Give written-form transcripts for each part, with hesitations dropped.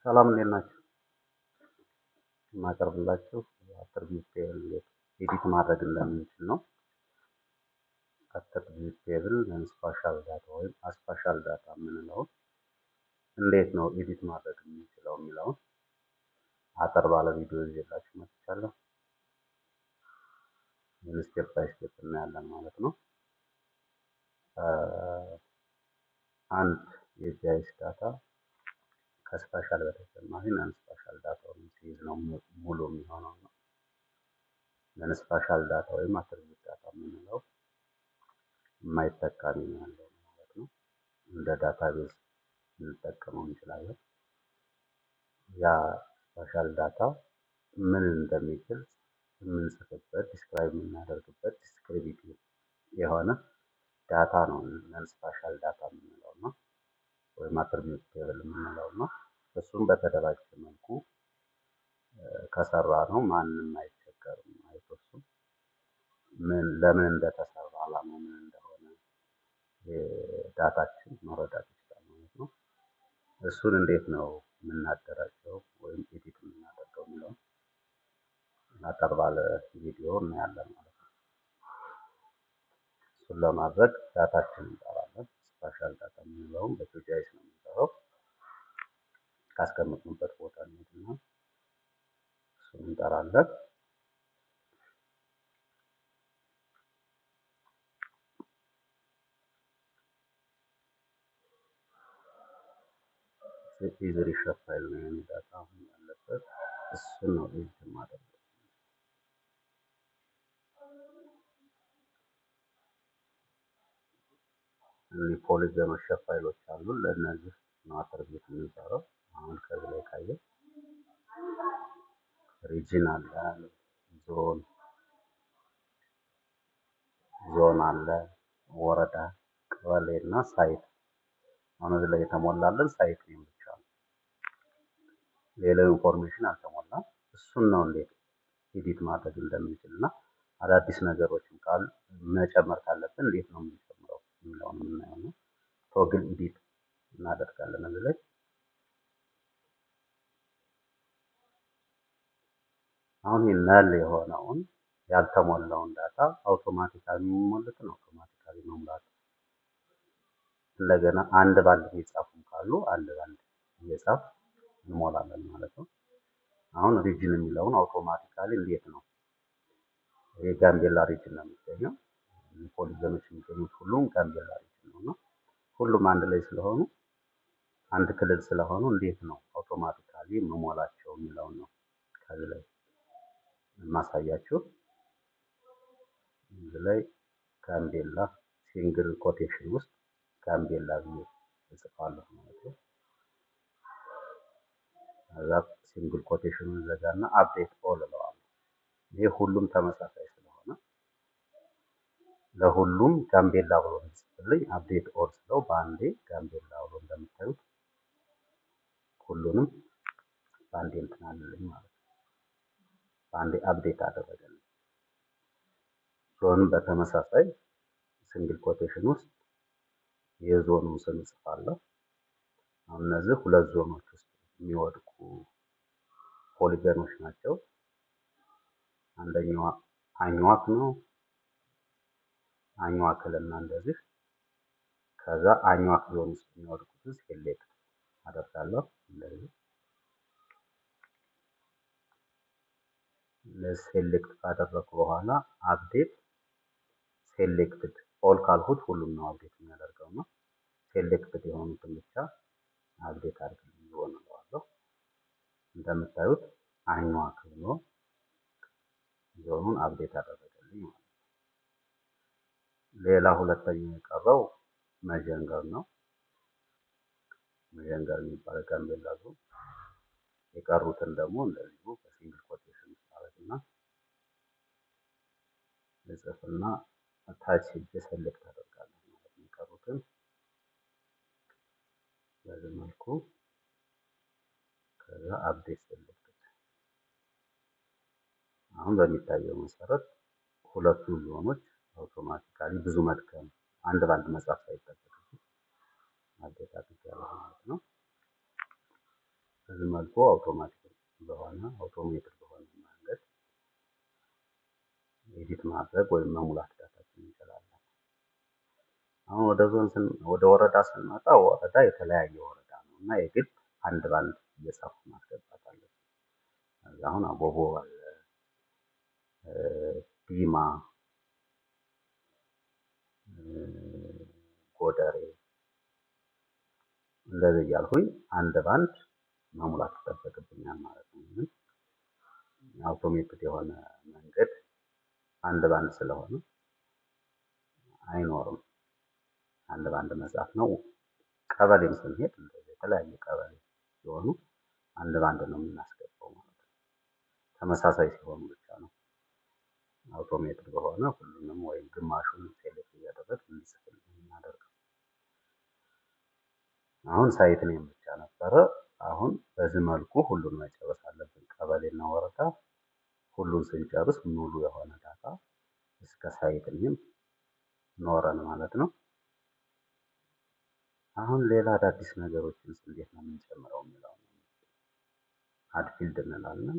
ሰላም እንዴት ናችሁ? የማቀርብላችሁ attribute table እንዴት edit ማድረግ እንደምንችል ነው። Attribute table spatial data ወይም spatial data የምንለውን እንዴት ነው edit ማድረግ የምንችለው የሚለውን አጠር ባለ ቪዲዮ ይዤላችሁ መጥቻለሁ። ይህን step by step እናያለን ማለት ነው። አንድ የ GIS data ከ spatial በተጨማሪ non spatial data ውን ሲይዝ ነው ሙሉ የሚሆነው ነው። Non spatial data ወይም attribute data የምንለው የማይተካ ሚና ያለው ነው ማለት ነው። እንደ database ልንጠቀመው እንችላለን። ያ spatial data ምን እንደሚችል የምንጽፍበት፣ describe የምናደርግበት descriptive የሆነ data ነው non spatial data የምንለው ነው ወይም attribute table የምንለው ነው። እሱም በተደራጀ መልኩ ከሰራ ነው ማንም አይቸገርም። አይቶ እሱም ምን ለምን እንደተሰራ፣ አላማው ምን እንደሆነ data ችን መረዳት ይችላል ማለት ነው። እሱን እንዴት ነው የምናደራጀው ወይም edit የምናደርገው የሚለውን አጠር ባለ ቪዲዮ እናያለን ማለት ነው። እሱን ለማድረግ data ችን እንጠራለን። Spatial data የምንለውን በ QGIS ነው የምንጠራው። ካስቀመጥንበት ቦታ እንሄድና እሱን እንጠራለን። Esri shapefile ነው የኔ data አሁን ያለበት፣ እሱን ነው edit የማደርገው። እኒህ polygon ኦች shapefile ኦች አሉ። ለእነዚህ ነው attribute የምንሰራው። አሁን ከዚህ ላይ ካየን region አለ፣ ዞን አለ፣ ወረዳ፣ ቀበሌ እና site። አሁን እዚህ ላይ የተሞላልን site name ብቻ ነው። ሌላው information አልተሞላም። እሱን ነው እንዴት edit ማድረግ እንደምንችል እና አዳዲስ ነገሮችን ካሉ መጨመር ካለብን እንዴት ነው የምንጨምረው የሚለውን የምናየው ነው። Toggle edit እናደርጋለን እዚህ ላይ። አሁን ይህ null የሆነውን ያልተሞላውን data automatically የሚሞሉትን automatically መሙላት፣ እንደገና አንድ ባንድ የሚጻፉም ካሉ አንድ ባንድ እየጻፍ እንሞላለን ማለት ነው። አሁን region የሚለውን automatically እንዴት ነው፣ የጋምቤላ region ነው የሚገኘው። Polygon ኦች የሚገኙት ሁሉም ጋምቤላ region ነው እና ሁሉም አንድ ላይ ስለሆኑ፣ አንድ ክልል ስለሆኑ እንዴት ነው automatically መሞላቸው የሚለውን ነው ከዚህ ላይ የማሳያችሁ። እዚህ ላይ ጋምቤላ single quotation ውስጥ ጋምቤላ ብዬ እጽፋለሁ ማለት ነው። ከዛ single quotation ኑን ዘጋና update all እለዋለሁ። ይሄ ሁሉም ተመሳሳይ ስለሆነ ለሁሉም ጋምቤላ ብሎ እንዲጽፍልኝ update all ስለው በአንዴ ጋምቤላ ብሎ እንደምታዩት ሁሉንም በአንዴ እንትን አለልኝ ማለት ነው። በአንዴ update አደረገልኝ። ዞን በተመሳሳይ single quotation ውስጥ የዞኑን ስም እጽፋለሁ። አሁን እነዚህ ሁለት ዞኖች ውስጥ የሚወድቁ polygon ኦች ናቸው። አንደኛው አኝዋክ ነው። አኝዋክ እና እንደዚህ ከዛ አኝዋክ ዞን ውስጥ የሚወድቁትን select አደርጋለሁ። እንደዚህ Select ካደረኩ በኋላ update selected all ካልሁት ሁሉም ነው update የሚያደርገው ነው። Selected የሆኑትን ብቻ update አድርግልኝ ዞን እለዋለሁ። እንደምታዩት አኝዋክ ብሎ ዞኑን update አደረገልኝ ማለት ነው። ሌላ ሁለተኛው የቀረው መዠንገር ነው። መዠንገር የሚባል ጋምቤላ ዞን። የቀሩትን ደግሞ እንደዚሁ በ single quotation ውስጥ አደርግና እጽፍና ታች ሄጄ select አደርጋለሁ ማለት ነው። የቀሩትን በዚህ መልኩ ከዛ update selected። አሁን በሚታየው መሰረት ሁለቱን ዞኖች automatically ብዙ መድከም አንድ ባንድ መጻፍ ሳይጠበቅብኝ update አድርጌያለሁ ማለት ነው። በዚህ መልኩ አውቶማቲክ በሆነ automated በሆነ መንገድ edit ማድረግ ወይም መሙላት data ችን እንችላለን። አሁን ወደ ዞን ወደ ወረዳ ስንመጣ ወረዳ የተለያየ ወረዳ ነው እና የግድ አንድ ባንድ እየጻፉ ማስገባት አለብን። አሁን አቦቦ አለ፣ ዲማ፣ ጎደሬ እንደዚህ እያልኩኝ አንድ ባንድ መሙላት ይጠበቅብኛል ማለት ነው። ግን automated የሆነ መንገድ አንድ ባንድ ስለሆነ አይኖርም። አንድ ባንድ መጻፍ ነው። ቀበሌም ስንሄድ እንደዚህ የተለያየ ቀበሌ ሲሆኑ አንድ ባንድ ነው የምናስገባው ማለት ነው። ተመሳሳይ ሲሆኑ ብቻ ነው automated በሆነ ሁሉንም ወይም ግማሹን select እያደረግን እንዲጽፍልን የምናደርገው። አሁን site name ብቻ ነበረ። አሁን በዚህ መልኩ ሁሉን መጨረስ አለብን። ቀበሌና ወረዳ ሁሉን ስንጨርስ ሙሉ የሆነ data እስከ site name ኖረን ማለት ነው። አሁን ሌላ አዳዲስ ነገሮችን እንዴት ነው የምንጨምረው የሚለው add field እንላለን።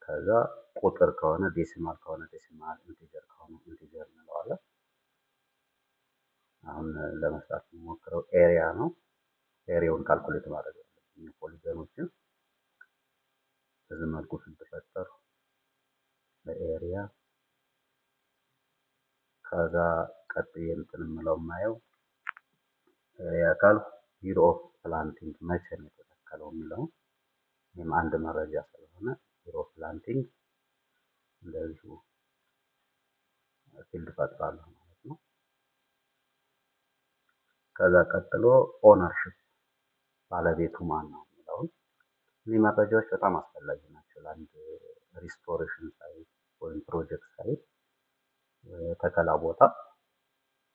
ከዛ ቁጥር ከሆነ decimal ከሆነ decimal፣ integer ከሆነ integer እንለዋለን። አሁን ለመስራት የምሞክረው area ነው። area ውን calculate ማድረግ ያለብን የ polygon ኦችን በዚህ መልኩ field ፈጠር ለ area። ከዛ ቀጥዬ እንትን የምለው የማየው area ካልኩ year of planting መቼ ነው የተተከለው የሚለው ይህም አንድ መረጃ ስለሆነ year of planting እንደዚሁ field ፈጥራለሁ ማለት ነው። ከዛ ቀጥሎ ownership ባለቤቱ ማን ነው የሚለውን እነዚህ መረጃዎች በጣም አስፈላጊ ናቸው ለአንድ restoration site ወይም project site የተከላ ቦታ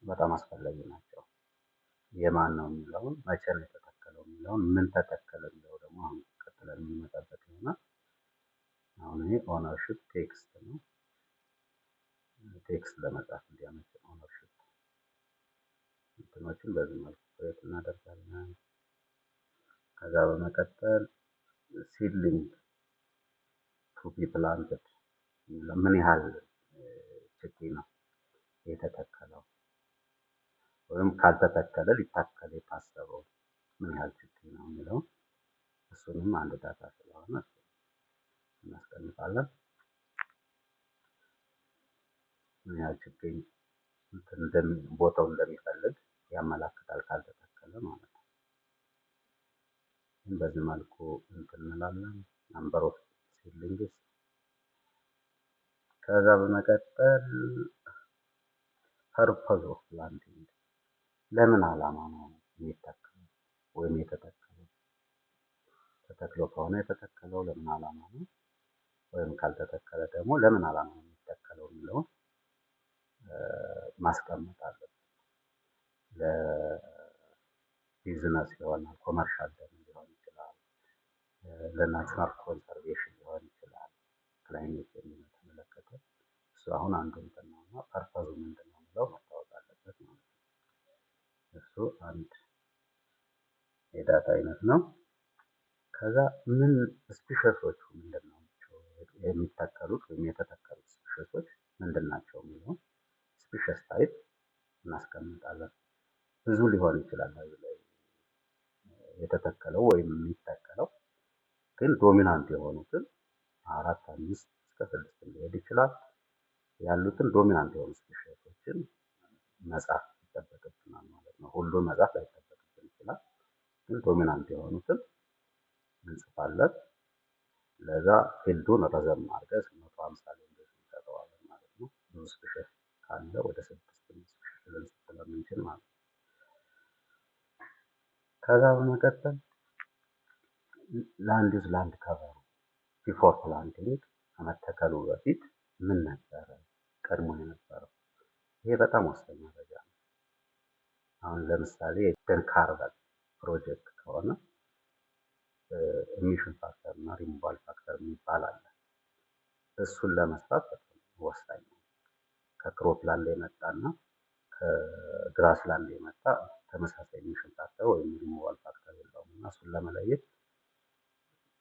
በጣም አስፈላጊ ናቸው። የማን ነው የሚለውን፣ መቼ ነው የተተከለው የሚለውን፣ ምን ተተከለ የሚለው ደግሞ አሁን ቀጥለን የምንመጣበት ይሆናል። አሁን ይሄ ownership text ነው። text ለመጻፍ እንዲያመች ownership እንትኖችን በዚህ መልኩ create እናደርጋለን። ከዛ በመቀጠል seedling to be planted ምን ያህል ችግኝ ነው የተተከለው ወይም ካልተተከለ ሊታከል የታሰበው ምን ያህል ችግኝ ነው የሚለው እሱንም አንድ data ስለሆነ እናስቀምጣለን። ምን ያህል ችግኝ ቦታው እንደሚፈልግ ያመላክታል ካልተተከለ ማለት ነው። በዚህ መልኩ እንትን እንላለን። number of seedlings። ከዛ በመቀጠል purpose of planting ለምን ዓላማ ነው የሚተከለው ወይም የተተከለው? ተተክሎ ከሆነ የተተከለው ለምን ዓላማ ነው? ወይም ካልተተከለ ደግሞ ለምን ዓላማ ነው የሚተከለው የሚለውን ማስቀመጥ አለብን። ለቢዝነስ ይሆናል፣ commercial ደግሞ ሊሆን ይችላል፣ ለ natural conservation ሊሆን ይችላል። climate በተመለከተ እሱ አሁን አንዱ እንትን ነው እና purpose ኡ ምንድን ነው የሚለው መታወቅ አለበት ማለት ነው። እሱ አንድ የ data አይነት ነው። ከዛ ምን species ኦቹ ምንድን ናቸው የሚተከሉት ወይም የተተከሉት species ኦች ምንድን ናቸው የሚለውን species type እናስቀምጣለን። ብዙ ሊሆን ይችላል ላይ የተተከለው ወይም የሚተከለው ግን dominant የሆኑትን 4፣ 5 እስከ 6 ሊሄድ ይችላል። ያሉትን dominant የሆኑ species ኦችን መጻፍ ይጠበቅብናል ማለት ነው። ሁሉን መጻፍ ላይጠበቅብን ይችላል፣ ግን dominant የሆኑትን እንጽፋለን። ለዛ field ኡን ረዘም አድርገን 150 ላይ እንደዚህ እንሰጠዋለን ማለት ነው። ብዙ species ካለ ወደ 6 species ልንጽፍ ስለምንችል ማለት ነው። ከዛ በመቀጠል land use land cover ኡ before planting ከመተከሉ በፊት ምን ነበረ ቀድሞ የነበረው? ይሄ በጣም ወሳኝ መረጃ ነው። አሁን ለምሳሌ ደን ካርበን ፕሮጀክት ከሆነ ኢሚሽን ፋክተር እና ሪሙቫል ፋክተር የሚባል አለ። እሱን ለመስራት በጣም ወሳኝ ነው። ከ crop land የመጣና ከ grass land የመጣ ተመሳሳይ emission factor ወይም ሪሙቫል ፋክተር የለውም እና እሱን ለመለየት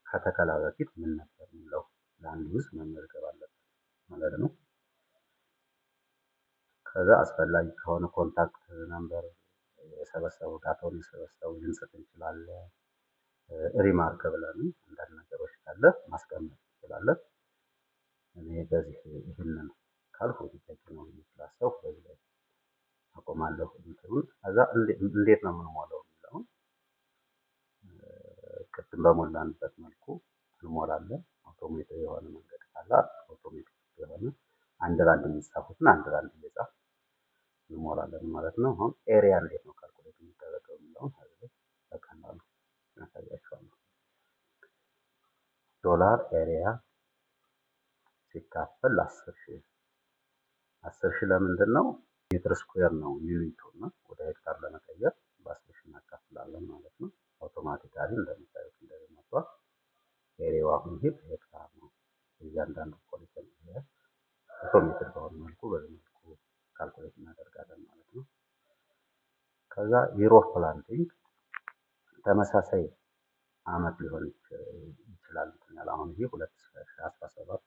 ከተከላ በፊት ምን ነበር የሚለው land use መመዝገብ አለበት ማለት ነው። ከዛ አስፈላጊ ከሆነ contact number የሰበሰቡ data ውን የሰበሰቡ ልንጽፍ እንችላለን። Remark ብለንም አንዳንድ ነገሮች ካለ ማስቀመጥ እንችላለን። እኔ በዚህ ይህንን ካልኩ በቂ ነው ብዬ ስላሰብኩ በዚህ ላይ አቆማለሁ። እንትኑን ከዛ እንዴት ነው የምንሞላው የሚለውን ቅድም በሞላንበት መልኩ እንሞላለን። Automated የሆነ መንገድ ካለ አውቶሜቲክ የሆነ አንድ ባንድ የሚጻፉትን አንድ ባንድ እየጻፍ እንሞላለን ማለት ነው። አሁን area እንዴት ነው calculate የሚደረገው የሚለውን ከዚህ በቀላሉ ያሳያችኋለሁ። Dollar area ሲካፈል 10,000። 10,000 ለምንድን ነው? ሜትር square ነው unit ኡ እና ወደ ሄክታር ለመቀየር በ10,000 እናካፍላለን ማለት ነው። Automatically እንደምታዩት እንደዚህ መጥቷል። Area ው አሁን ይሄ በሄክታር ነው። እያንዳንዱ polygon area automated በሆነ መልኩ በዚህ መልኩ calculate እናደርጋለን ማለት ነው። ከዛ year of planting ተመሳሳይ አመት ሊሆን ይችላል። አሁን ይሄ 2017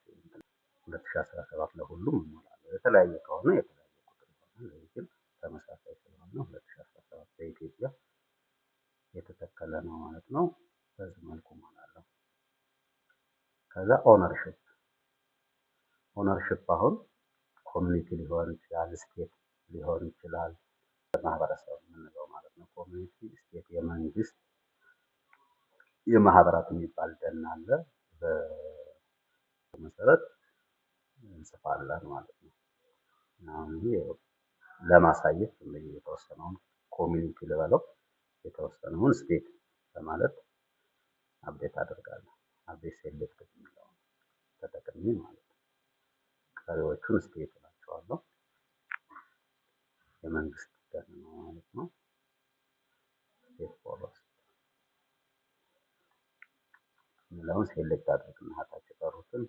2017 ለሁሉም እሞላለሁ። የተለያየ ከሆነ የተለያየ ቁጥር ይሆናል። ይህ ግን ተመሳሳይ ስለሆነ 2017 በኢትዮጵያ የተተከለ ነው ማለት ነው። በዚህ መልኩ እሞላለሁ። ከዛ ownership፣ ownership አሁን community ሊሆን ይችላል፣ state ሊሆን ይችላል፣ ማህበረሰብ የምንለው ማለት ነው። Community፣ state፣ የመንግስት የማህበራት የሚባል ደን አለ። በመሰረት እንጽፋለን ማለት ነው። አሁን ይሄ ለማሳየት የተወሰነውን community ልበለው የተወሰነውን state በማለት update አደርጋለሁ። Update selected የሚለውን ተጠቅሜ ማለት ነው። ቀሪዎቹን state እላቸዋለሁ። የመንግስት ደን ነው ማለት ነው። State forest የሚለውን select አድርግና ታች የቀሩትን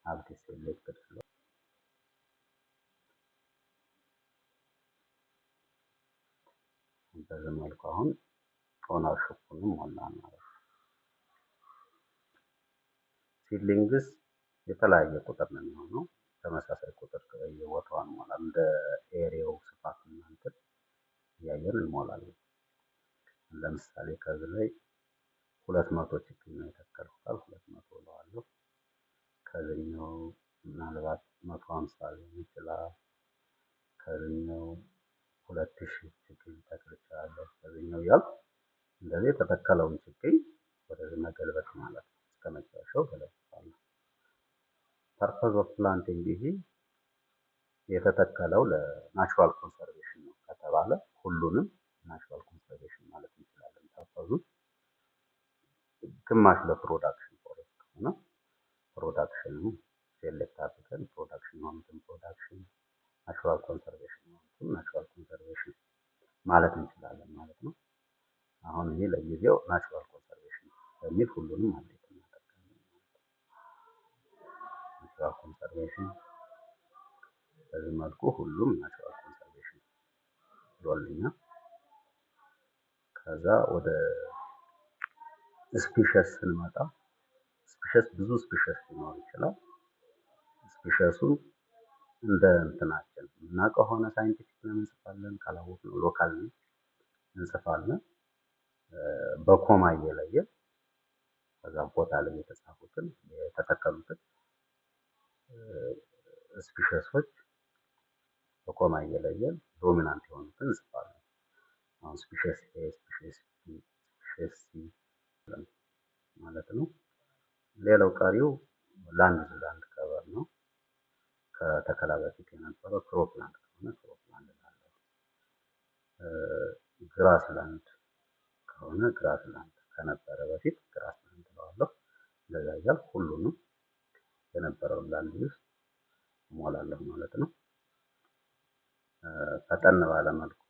update selected ስለው በዚህ መልኩ አሁን ownership ኡንም ሞላን ማለት ነው። Seedlings የተለያየ ቁጥር ነው የሚሆነው። ተመሳሳይ ቁጥር በየቦታው አንሞላም። እንደ area ው ስፋት እናንትን እያየን እንሞላለን። ለምሳሌ ከዚህ ላይ 200 ችግኝ ነው የተከልኩት፣ 200 እለዋለሁ። ከዚህኛው ምናልባት 150 ሊሆን ይችላል። ከዚህኛው 2000 ችግኝ ልተክል እችላለሁ። ከዚህኛው እያልኩ እንደዚህ የተተከለውን ችግኝ ወደዚህ መገልበጥ ማለት ነው። እስከ መጨረሻው ገለብጣለሁ። Purpose of planting ይሄ የተተከለው ለ natural conservation ነው ከተባለ ሁሉንም natural conservation ማለት እንችላለን። Purpose ኡ ግማሽ ለ production forest ከሆነ production ኑ select አድርገን production የሆኑትን production፣ natural conservation የሆኑትን natural conservation ማለት እንችላለን ማለት ነው። አሁን ይሄ ለጊዜው natural conservation በሚል ሁሉንም update እናደርጋለን ማለት ነው። Natural conservation በዚህ መልኩ ሁሉም natural conservation ብሎልኛል። ከዛ ወደ species ስንመጣ species ብዙ species ሊኖር ይችላል። Species ኡ እንደ እንትናችን የምናውቀው ከሆነ scientific name እንጽፋለን፣ ካላወቅነው local እንጽፋለን። በ comma እየለየን ከዛ ቦታ ላይ የተጻፉትን የተተከሉትን species ኦች በ comma እየለየን dominant የሆኑትን እንጽፋለን። አሁን species A፣ species B፣ species C ማለት ነው። ሌላው ቀሪው land land cover ነው። ከተከላ በፊት የነበረው crop land ከሆነ crop land እላለሁ። Grass land ከሆነ grass land ከነበረ በፊት grass land እለዋለሁ። እንደዛ እያልኩ ሁሉንም የነበረውን land use እሞላለሁ ማለት ነው። ፈጠን ባለ መልኩ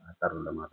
አጠር ለማድረግ